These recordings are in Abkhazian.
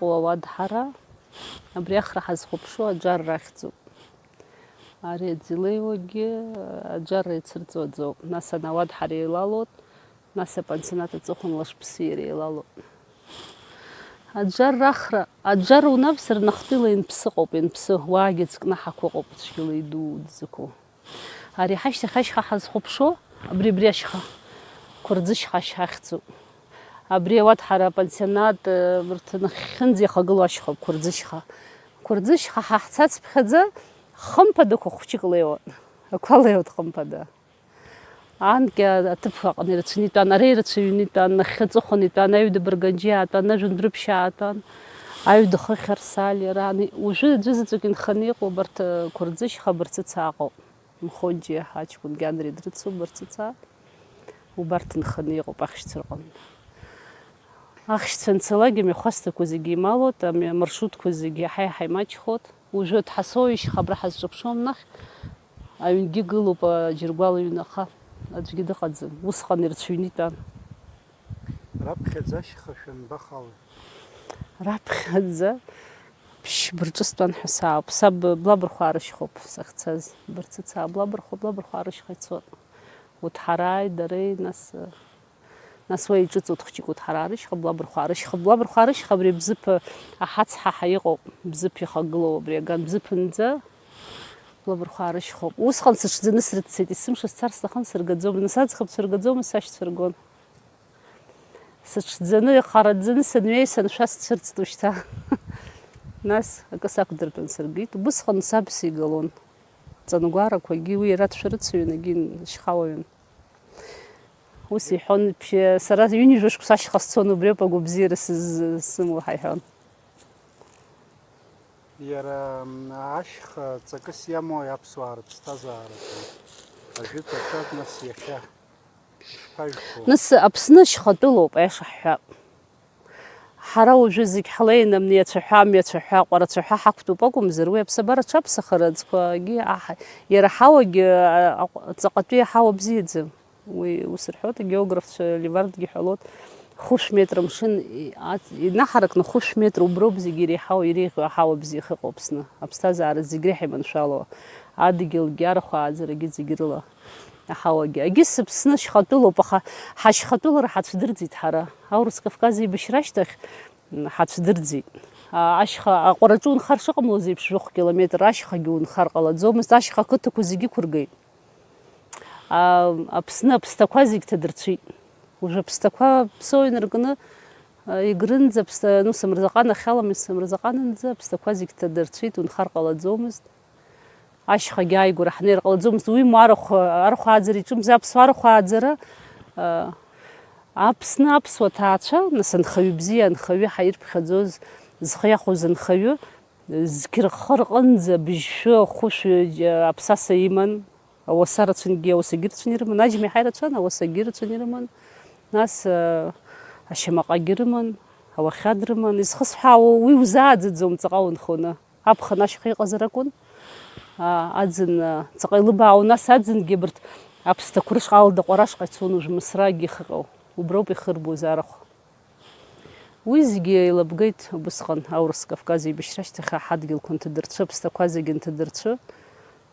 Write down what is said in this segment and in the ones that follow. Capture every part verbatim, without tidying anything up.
Ауадҳара, абри ахра ҳазхәаԥшуа аџьар рахьӡуп. Ари аӡы илеиуагьы аџьарра ицырҵуаӡоуп. Нас ана ауадҳара еилалоит, нас апансионат аҵыхәан лашԥсиара еилалоит. Аџьар рахра, аџьар унавсыр, нахҭыла инԥсыҟоуп, инԥсы, уаагьы ацкнаҳақәа ыҟоуп, цәгьала идуу дзықәу. Ари ҳашьҭахь ашьха ҳазхәаԥшуа, абри, абри ашьха, Қәырӡышьха ашьха ахьӡуп. Абри ауадҳара апансионат, э, урҭ нахьхьынӡа ихагылоу ашьхоуп, Қәырӡышьха. Қәырӡышьха ҳа ҳцацыԥхьаӡа, хымԥадақәа хәыҷык леиуан, ақәа леиуан хымԥада. Анкьа аҭыԥ аҟны ирацәаны итәан, ара ирацәаҩны итәан, нахьхьи аҵыхәан итәан, аҩада Барганџьиа аатәан, ажәҩан Дәрыԥшьаа аатәан, аҩада Хыхь Арсалиа, ран, уажәы аӡәы заҵәык инханы иҟоуп, абарҭ, э, Қәырӡышьха, Барцыц ааҟоуп. Мхонџьиа аҷкәынгьы Анри дрыцуп, Барцыц аа. Убарҭ нханы иҟоуп ахьшьцәа рҟынтә. Ахьшьцәа анцалак, амҩахәасҭақәа зегьы ималоит, амҩа-, амаршрутқәа зегьы иаҳа-иаҳа имаҷхоит. Уажәы дҳасоуишьха абра ҳазҿыԥшуам нахь, аҩнгьы гылоуп, аџьыргәал аҩны, аха аӡәгьы дыҟаӡам. Усҟан ирацәаҩны итәан. Раԥхьаӡа ашьха шәанбахалеи? Раԥхьаӡа ԥшь-бырҿы стәан ҳәа саауп. Саб Блабырхәаа рышьхоуп сахьцаз. Барцыцаа Блабырхәа, Блабырхәаа рышьха ицот. Уҭҳарааи дареи, нас, нас уа иҿыҵуеит хәҷык Уҭҳараа рышьха, Блабырхәаа рышьха. Блабырхәаа рышьха абри Бзыԥ аҳацҳаҳа иҟоуп. Бзыԥ ихагылоу абри аган Бзыԥынӡа Блабырхәаа рышьхоуп. Усҟан сыҽӡаны срыццеит, есымша сцар сҭахын, сыргаӡомызт. Нас аӡӷабцәа ргаӡомызт, сашьцәа ргон. Сыҽӡаны, ихараӡаны санҩеи саншәа сцәырҵт ушьҭа. Нас акы сақәдыртәан сыргеит. Убысҟан саб сигалон. Ҵангәарақәагьы уи иара дшәарыцаҩын, егьи шьхауаҩын. Ус иҳәон, ԥшьа-, сара ҩынҩажәа шықәса ашьха сцон, убриоуп агәабзиара сыз-, сымоу ҳәа иҳәон. Иара, м, ашьха ҵакыс иамои аԥсуаа рыԥсҭазаараҿы? Ажәытә аҿар, нас, иахьа ишԥажәбо? Нас Аԥсны шьхатәылоуп, аиаша ҳҳәап. Ҳара уажәы зегь ҳлеины амни ацәаҳәа, амҩа ацәаҳәа, аҟәара ацәаҳәа ҳақәтәоуп акәымзар, уи аԥсабара аҽаԥсахара аӡқәагьы аҳ-, иара аҳауагьы, а, аҟ-, ҵаҟатәи аҳауа бзиаӡам. Уи ус рҳәоит, агеографцәа Левардгьы ҳәалоит, хәышә метр амшын и-, ац-, инаҳаракны хәышә метр уброуп зегьы иреиҳау, иреиӷьу аҳауа бзиа ахьыҟоу Аԥсны, аԥсҭазаара зегь реиҳа иманшәалоу, адгьылгьы, арахә ааӡарагьы зегь рыла аҳауагьы. Егьи сыԥсны шьхатәылоуп, аха ҳашьхатәылара ҳацәдырӡит ҳара. Аурыс Кавказ еибашьра ашьҭахь, м, ҳацәдырӡит. А, ашьха аҟәараҿы унхар шыҟамлоз еиԥш, жәохә километр ашьхагьы унхар ҟалаӡомызт, ашьха ақыҭақәа зегьы ықәыргеит. А, Аԥсны аԥсҭақәа зегь ҭадырцәит. Уажәы аԥсҭақәа Ԥсоу инаркны, а, Егрынӡа аԥсҭа-, ну, Самырзаҟан ахьалам, Самырзаҟанынӡа аԥсҭақәа зегь ҭадырцәит, унхар ҟалаӡомызт. Ашьхагьы ааигәара ҳнеир ҟалаӡомызт, уимоу арахә, арахә ааӡара иҿымзи, аԥсуаа арахә ааӡара, а, Аԥсны аԥсуа ҭаацәа, нас, анхаҩы бзиа, анхаҩы ҳәа ирԥхьаӡоз, зхы иахәоз анхаҩы, зқьы рхы рҟынӡа быжьшәы, хәышәы, џьа-, аԥсаса иман, ауаса рацәангьы, ауасагьы рацәаны ирыман, аџьма иаҳа ирацәан, ауасагьы рацәаны ирыман, нас, а, ашьамаҟагьы рыман, ауахьад рыман, изхысҳәаауа уи узааӡаӡом ҵаҟа унхоны. Аԥхын ашьха иҟазар акәын, а, аӡын, а, ҵаҟа илыбаау, нас аӡынгьы абарҭ аԥсҭақәа рышҟа, Алда Ҟәарашҟа ицон, уажә Мысрагьы ихыҟьоу, уброуп ихырбоз арахә. Уи зегьы еилабгеит убысҟан, аурыс Кавказ еибашьра ашьҭахь ҳадгьылқәа нҭадырцәы, аԥсҭақәа зегьы нҭадырцәы,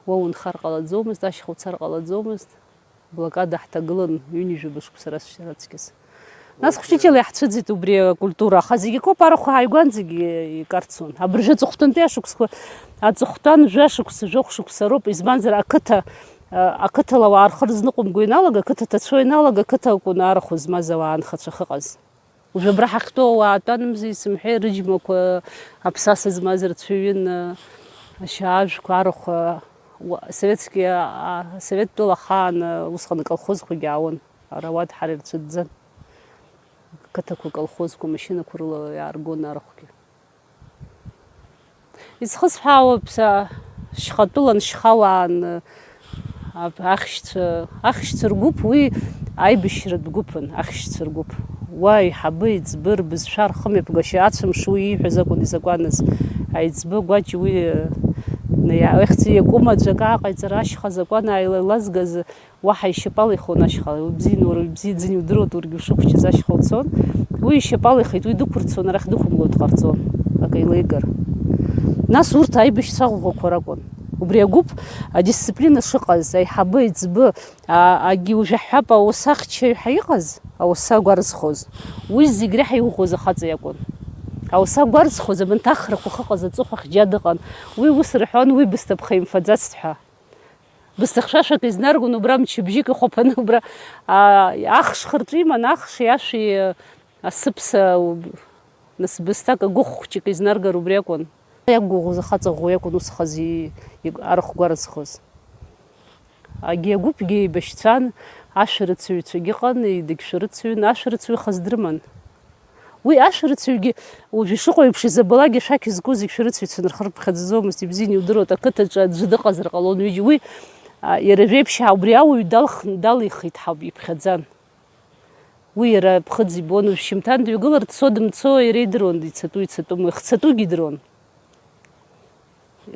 уа унхар ҟалаӡомызт, ашьха уцар ҟалаӡомызт. Блокада ҳҭагылан ҩынҩажәа шықәса раҵкьыс. Нас хәҷыҷала иаҳцәыӡит убри акультура, аха зегь акоуп, арахә ааигәан зегь икарцон. Абыржәы аҵыхәтәантәи ашықәсқәа, аҵыхәтәан жәа шықәса, жәохә шықәса роуп, избанзар, ақыҭа, ақыҭала ауаа рхы рызныҟәымго иналага, ақыҭа ҭацәо иналага, ақыҭа акәын арахә змаз ауаа анхацәа ахьыҟаз. Уажәы абра ҳахьтәоу ауаа атәанымзи, сымҳәеи, рыџьмақәа аԥсаса змаз рцәаҩын, ашьаажәқәа, арахә, уа-, советски, а, Совет тәыла ахаан, усҟан аколхозқәагьы аауан, ара ауадҳара ирцәыӡӡан. Ақыҭақәа аколхозқәа машьынақәа рыла иааргон арахәгьы. Изхысҳәаауа, ԥса-, шьхатәылан, шьхауаан, а-, ахьшьцәа, ахьшьцәа ргәыԥ, уи аибашьратә гәыԥын, ахьшьцәа ргәыԥ. Уа аиҳабы, аиҵбы, рбызшәа, рхымҩаԥгашьа, ацәымш уи ииҳәаз акәын изакәаныз. Аиҵбы гәаҷ уи, наиа-, ихьӡ иакәым аӡәы акы ааҟаиҵар, ашьха азакәан ааилазгаз, уаҳа ишьапала ихон ашьха, уи бзианы уара, уи бзиаӡаны иудыруеит, уаргьы ушықәчыз ашьха уцон. Уи ишьапала ихеит, уи дықәырцон, арахь дықәымло дҟарҵон, акы еилеигар. Нас урҭ аибашьцәа ӷәӷәақәа ракәын. Убри агәыԥ адисциплина шыҟаз, аиҳабы, аиҵбы, а-, агьи ужәаҳәап, ауасахьчаҩ ҳәа иҟаз, ауаса гәарзхоз, уи зегь реиҳа иӷәӷәоз ахаҵа иакәын. Ауаса гәарзхоз абанҭ ахрақәа ахьыҟаз аҵыхәахь џьа дыҟан. Уи ус рҳәон, уи бысҭа ԥха имфаӡацт ҳәа. Бысҭа хьшәашәак изнаргон убра, мчыбжьык ихәаԥаны убра, а, ахш хырҵәы иман, ахши ашәи, асыԥса, у-, нас бысҭак агәыхә хәҷык изнаргар убри акәын. Иақәгәыӷуаз ахаҵа ӷәӷәа иакәын ус хазы и-, и-, арахә гәарзхоз. Агьи агәыԥгьы еибашьцәан, ашәарыцаҩцәагьы ыҟан, идагьшәарыцаҩын, ашәарыцаҩ хаз дрыман. Уи ашәарыцаҩгьы уажә ишыҟоу еиԥш изабалак ашәақь зку зегь шәарыцаҩцәан, рхы рыԥхьаӡаӡомызт, ибзианы иудыруеит, ақыҭаҿы аӡәы дыҟазар ҟалон ҩыџьа. Уи, а, иара жәеиԥшьаа убри ауаҩ далхны далихит ҳәа иԥхьаӡан. Уи иара ԥхыӡ ибон, уажә шьымҭан дҩагылар, дцо дымцо иара идыруан, ицатәу ицатәым, ихцатәугьы идыруан.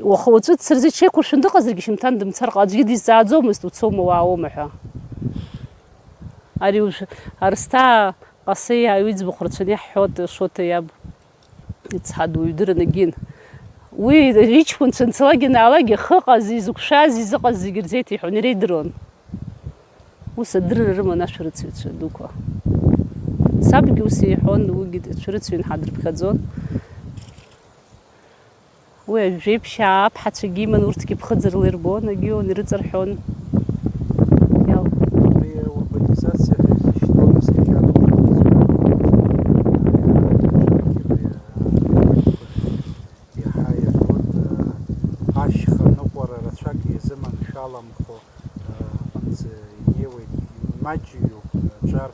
Уаха уаҵәы дцарц иҽеиқәыршәан дыҟазаргьы, шьымҭан дымцар ҟа-, аӡәгьы дизҵааӡомызт, уцома, уаауама ҳәа. Ари уажә Арсҭаа Ҟасеи аҩ-, иӡбахә рацәаны иаҳҳәоит Шоҭа иаб. Ицҳа дуаҩ дырын егьин. Уи иҷкәынцәа анцалак ианаалак, иахьыҟаз, изықәшәаз, изыҟаз зегьы рзеиҭеиҳәон, иара идыруан. Ус адырра рыман ашәарыцаҩцәа дуқәа. Сабгьы ус иҳәон, уигьы дшәарыцаҩын ҳәа дрыԥхьаӡон. Уи ажәеиԥшьаа аԥҳацәагьы иман, урҭгьы ԥхыӡырла ирбон, егьион, ирыҵарҳәон. Иал. Абри аурбанизациа ҳәа изышьҭоу наскьахьала иаҳа иарбоит, ашьха ныҟәара рацәак изыманшәаламхо, аҟынӡа инеиуеит, имаҷҩуп, аҿар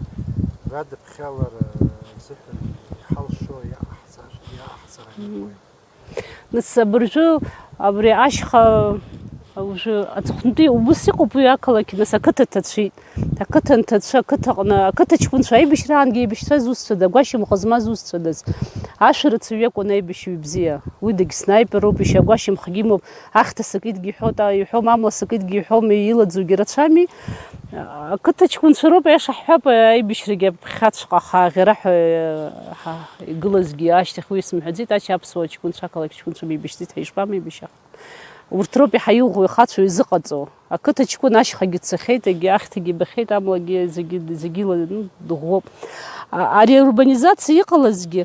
радыԥхьалар азыҳәан иҳалшо иаҟаҳҵар, иаҟаҳҵар амҩақәоуп. Нас абыржәы абри ашьха, уажәы аҵыхәтәантәи убыс иҟоуп уи ақалақь, нас ақыҭа ҭацәит. Ақыҭа анҭацәы, ақыҭаҟны, ақыҭа ҷкәынцәа аибашьраангьы еибашьцәа зусҭцәада, агәашьамх змаз зусҭцәадаз? Ашәарыцаҩ иакәын аибашьҩы ибзиа. Уи дагьснайперуп, ишьа агәашьамхгьы имоуп, ахьҭа сакитгьы иҳәоит, а, иҳәом, амла сакитгьы иҳәом, илаӡугьы рацәами. Ақыҭа ҷкәынцәа роуп, аиаша ҳҳәап, аибашьрагьы аԥхьаҵәҟьа ахааӷьара ҳәа, ҳа, игылазгьы ашьҭахь уи сымҳәаӡеит, ача аԥсуа ҷкәынцәа, ақалақь ҷкәынцәа меибашьӡеит ҳәа ишԥамеибашьах? Урҭ роуп иаҳа иӷәӷәоу ихацәоу изыҟаҵоу. Ақыҭа ҷкәын ашьхагьы цахьеит, егьи ахьҭагьы ибахьеит, амлагьы зегьы, зегьы ила-, ну, дыӷәӷәоуп. А, ари аурбанизациа иҟалазгьы,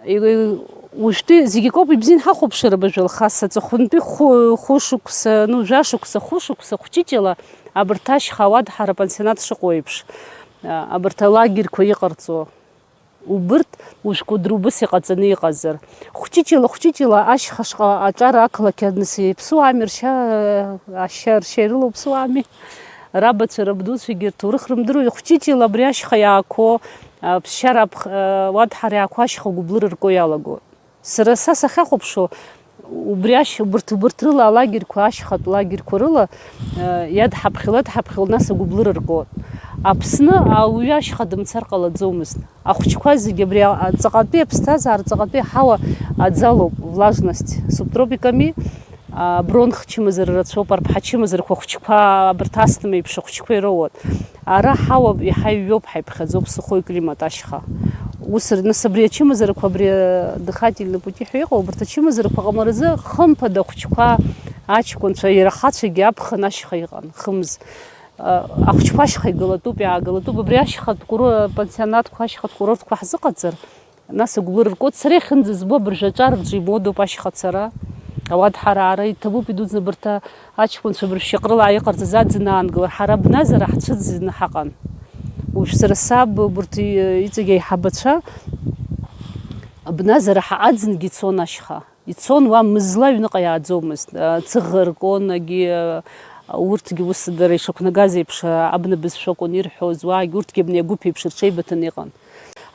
и-, уажәтәи зегьы акоуп ибзианы ҳахәаԥшыр абыржәы Алхас, аҵыхәантәи хәы-, хәышықәса, ну, жәашықәса, хәышықәса хәҷыҷала абарҭ ашьха ауадҳара апансионат шыҟоу еиԥш, а, абарҭ алагерьқәа иҟарҵо. Убырҭ ужәкы дара убыс иҟаҵаны иҟазар. Хәҷыҷыла, хәҷыҷыла ашьха шҟа аҿар ақалақь аныс иаԥсуами, ршьа, ашьа, ршьа ирылоу ԥсуами, рабацәа, рабдуцәагьы рҭоурых рымдыруа, хәҷыҷыла абри ашьха иаақәо, а, ԥсшьара аԥх-, а, уадҳара иаақәо ашьха гәыблыра рку иалаго. Сара са сахьахәаԥшуа, убри ашь-, убырҭ, убырҭ рыла алагерьқәа, ашьхатә лагерьқәа рыла, э, иадҳаԥхьыло, адҳаԥхьыло, нас агәыблыра ргон. Аԥсны ауаҩы ашьха дымцар ҟалаӡомызт. Ахәыҷқәа зегьы абри а-, ҵаҟатәи аԥсҭазаара, ҵаҟатәи аҳауа аӡалоуп, влажность, субтропиками, а, бронх чымазара рацәоуп, арԥҳа чымазарақәа ахәыҷқәа абарҭ астма еиԥш ахәыҷқәа ироуан. Ара ҳауа иаҳа иҩоуп, ҳаиԥхьаӡоуп, сухой климат ашьха. Ус р-, нас абри ачымазарақәа, абри, э, дыхательный пути ҳәа иҟоу, убарҭ ачымазарақәа ҟамаразы, хымԥада, ахәыҷқәа, аҷкәынцәа, иара ахацәагьы аԥхын ашьха иҟан, хымз. Э, ахәыҷқәа ашьха игалатәуп, иаагалатәуп. Абри ашьхатә куру-, пансионатқәа, ашьхатә курортқәа ҳзыҟаҵар, нас агәлыр ркуеит. Сара иахьынӡазбо абыржәы аҿар рҿы имодоуп ашьхацара, ауадҳара аара иҭабуп, идуӡӡа абарҭ аҷкәынцәа абыржә шьаҟрыла иҟарҵаз аӡын аангылар, ҳара абназара ҳцәыӡны ҳаҟан. Уажә сара саб, убарҭ и-, иҵегь аиҳабацәа, абназара ҳа-, аӡынгьы ицон ашьха. Ицон уа мызла аҩныҟа иааӡомызт. Ацыӷ ркуан, агьи, урҭгьы ус дара ишақәнагаз еиԥш, абна бызшәа акәын ирҳәоз, уаагьы урҭгьы абни агәыԥ еиԥш рҽеибыҭаны иҟан.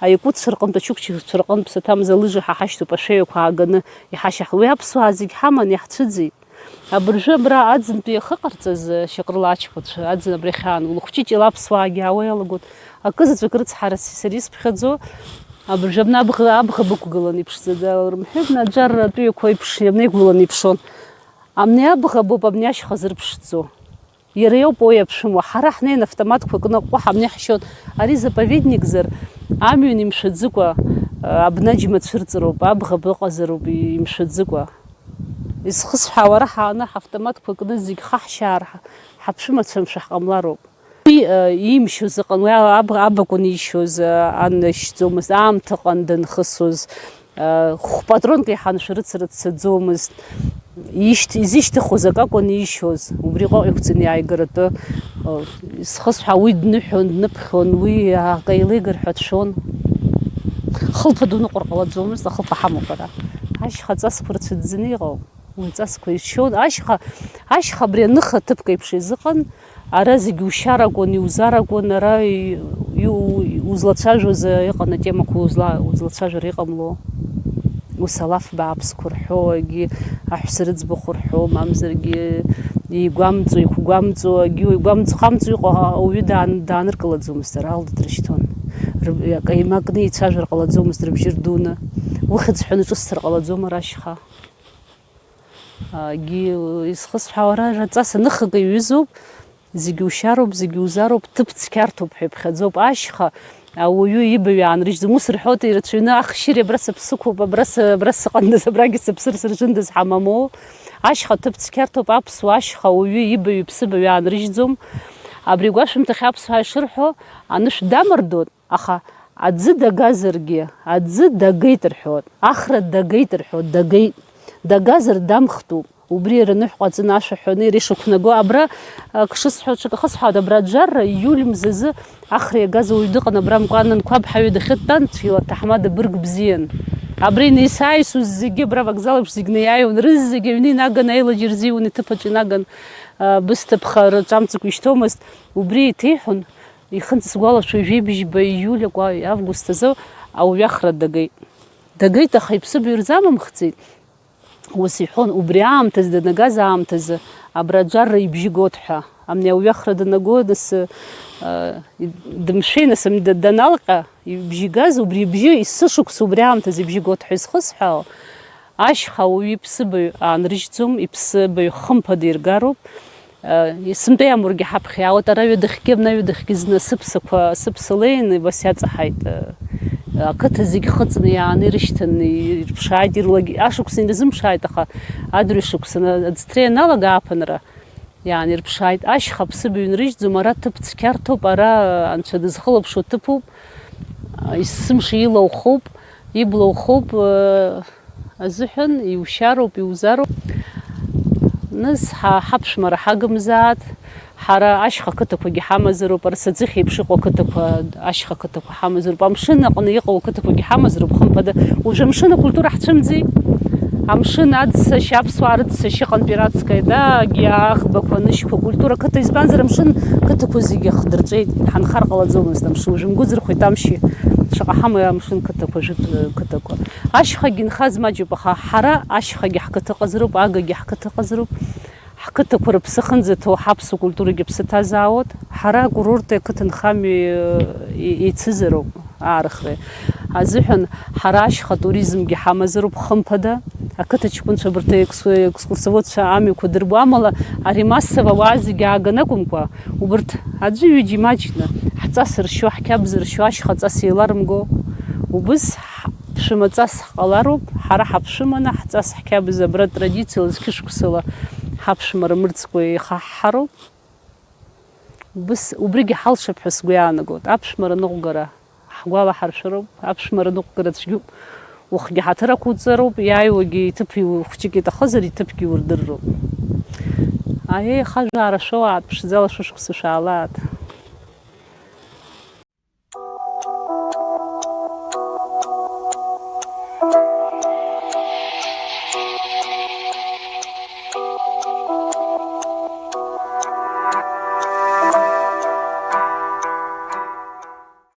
Аиакутцәа рҟынтә, ачукчацәа рҟынтә, ԥсаҭамза лыжа ҳа ҳашьҭоуп, ашәеиақәа ааганы иҳашьаҳ-, уи аԥсуаа зегь ҳаман, иаҳцәыӡит. Абыржәы абра аӡынтәи иахыҟарҵаз, Шьаҟрыла аҷкәынцәа, аӡын абри ахьаан, улахәҷыҷ ила аԥсуаагьы аауа иалагоит. Акы заҵәык рыцҳара сара исԥхьаӡо, абыржәы абна абӷа, абӷа бықәгылан иԥшӡаӡа, рымҳәеит, наџьар атәыҩақәа еиԥш ианеигәыланы иԥшон. Абни абӷа боуп, абни ашьха зырԥшӡо. Иара иоуп уи аԥшәымоу. Ҳара ҳнеин автоматқәа кны аҟәҟәаҳәа амни ҳшьон. Ари заповедникзар, Амҩан имшәаӡыкәа, абнаџьма цәырҵроуп, абӷаб ыҟазароуп имшәаӡыкәа. Изхысҳәаауа ара ҳааны ҳавтоматқәа кны зегь хаҳшьаар, ҳаԥшәымацәа мшәа ҳҟамлароуп. Уи, э, имшьоз ыҟан, уи аб-, аб акәын ишьоз, э, ан ишьӡомызт, аамҭа ыҟан данхысуаз, э, хә-патронк еиҳа аншәарыцара дцаӡомызт. Ишьҭ-, изышьҭыхуаз акы акәын ишьоз, убри ҟәаҟә иқәҵаны иааигаратәы, э, изхысҳәаауа уи дныҳәон, дныԥхьон, уи акы еилеигар ҳәа дшәон. Хылԥа дуныҟәар ҟалаӡомызт, ахылԥа ҳамоуп ара. Ашьха ҵасқәа рцәыӡӡаны иҟоуп. Уи ҵасқәа ишьшьон, ашьха, ашьха абри аныха ҭыԥк еиԥш изыҟан, ара зегь ушьаракәын, иузаракәын, ара и-, иу-, узлацәажәоз, э, иҟан атемақәа узла-, узлацәажәар иҟамло. Ус алаф бааԥсқәа рҳәо, егьи аҳәса рыӡбахә рҳәо, мамзаргьы игәамҵуа, иқәгәамҵуа, егьи уаҩ гәамҵ-хамҵуа иҟоу ауаҩы даан-, дааныркылаӡомызт, ара алда дрышьҭуан. Рыб-, акы еимакны еицәажәар ҟалаӡомызт рыбжьы рдуны. Ухьӡ ҳәаны ҿысҭар ҟалаӡом ара ашьха. Егьи изхысҳәаауа ара ҵас аныхак иҩызоуп, зегь ушьароуп, зегь узароуп, ҭыԥ цқьарҭоуп ҳәа иԥхьаӡоуп. Ашьха ауаҩы ибаҩ аанрыжьӡом, ус рҳәоит, ирацәаҩны ахшьыри абра сыԥсықәуп, абра сы-, абра сыҟандаз, абрагьы сыԥсыр сыржындаз ҳамамоу. Ашьха ҭыԥ цқьарҭоуп, аԥсуа ашьха ауаҩы ибаҩ иԥсыбаҩ аанрыжьӡом. Абри агәашәымҭахь аԥсуаа ишырҳәо, анышә дамардоит. Аха аӡы дагазаргьы, аӡы дагеит рҳәоит, ахра дагеит рҳәоит, дагеит. Дагазар дамхтәуп. Убри иара ныҳә ҟаҵаны ашәа ҳәаны иара ишықәнаго. Абра, ак шысҳәо, ҽак ахысҳәаауеит, абра аӡәарра ииуль мзазы ахра иагаз ауаҩ дыҟан, абра Мҟәан Анқәаб ҳаҩы дахьыдтәан, цәгьала ҭаҳмада бырг бзиан. Абра инеисааисуаз зегьы, абра авокзал еиԥш зегь неиааиуан, рызегь аҩны инаган аилаџь рзиуан, иҭыԥаҿ инаган, а, бысҭыԥха рҿамҵакәа ишьҭомызт, убри еиҭеиҳәон. Ихынҵ сгәалашәо, жәибжьба ииуль акәа август азы ауаҩы ахра дагеит. Дагеит, аха иԥсыбаҩ рзамамхӡеит. Ус иҳәон, убри аамҭазы данагаз аамҭазы абра аӡәарра ибжьы гот ҳәа. Амни ауаҩы ахра данаго, нас, э, дымшәеи, нас, амни да-, даналҟьа, ибжьы газ, убри ибжьы, есышықәса убри аамҭазы ибжьы гот ҳәа изхысҳәаау, ашьха ауаҩы иԥсыбаҩ аанрыжьӡом, иԥсыбаҩ хымԥада иргароуп. Э, сынтәа иамургьы ҳаԥхьа иаауеит, ара ҩадахьгьы, абна ҩадахьгьы зны сыԥсақәа, сыԥса леины, убас иаҵаҳаит, э, ақыҭа зегь хыҵны иааны ирышьҭан, ирыԥшааит, ирлагь-, ашықәсан ирзымԥшааит, аха адырҩашықәсан аӡҭра ианалага ааԥынра иааны ирыԥшааит. Ашьха аԥсыбаҩ нрыжьӡом, ара ҭыԥ цқьарҭоуп, ара анцәа дызхылаԥшуа ҭыԥуп, э, есымша илаухоуп, иблаухоуп, э, азыҳәан иушьароуп, иузароуп. Нас ҳа-, ҳаԥшәмара ҳагымзааит, ҳара ашьха қыҭақәагьы ҳамазароуп, арсаӡыхь еиԥш иҟоу ақыҭақәа, ашьха қыҭақәа ҳамазароуп, амшын аҟны иҟоу ақыҭақәагьы ҳамазароуп, хымԥада. Уажәы амшын акультура ҳцәымӡеи? Амшын аццышьа, аԥсуаа рыццышьа ыҟан, пиратская, да, егьи аӷбақәа, анышьқәа, акультура қыҭа, избанзар, амшын қыҭақәа зегьы хдырҵәеит, ҳанхар ҟалаӡомызт амшын, уажәы мгәыӡырхоит амшьи, шаҟа ҳамои амшын қыҭақәа, жәытә қыҭақәа. Ашьхагьы нхаз маҷуп, аха ҳара ашьхагьы ҳқыҭа ыҟазароуп, агагьы ҳқыҭа ыҟазароуп. Ҳқыҭақәа рыԥсы ахьынӡаҭоу ҳаԥсуа культурагьы аԥсы ҭазаауеит. Ҳара акурорти ақыҭанхамҩеи, э, е-, еицызароуп аарыхреи азыҳәан, ҳара ашьха туризмгьы ҳамазароуп, хымԥада. Ақыҭа ҷкәынцәа абарҭ аекс-, екскурсоводцәа амҩақәа дырбо, амала ари массово ауаа зегьы ааганы акәымкәа, убарҭ аӡәы-ҩыџьа имаҷны, ҳҵас ршьо, ҳқьабз ршьо, ашьха ҵас еиларымго, убыс ҳ-, ԥшәымаҵас ҳҟалароуп, ҳара ҳаԥшәыманы, ҳҵас ҳқьабз абра традициала зқьышықәсала ҳаԥшәмара мырӡкәа еихаҳҳароуп. Убыс, убригьы ҳалшап ҳәа сгәы иаанагоит. Аԥшәмара ныҟәгара ҳгәалаҳаршәароуп, аԥшәмара ныҟәгара цәгьоуп. Ухгьы ҳаҭыр ақәуҵароуп, иааиуагьы иҭыԥ иу-, хәҷык иҭахызар, иҭыԥгьы иурдырроуп. Аиеи, ахажәаара шәоуааит, ԥшӡала шәышықәса шәаалааит.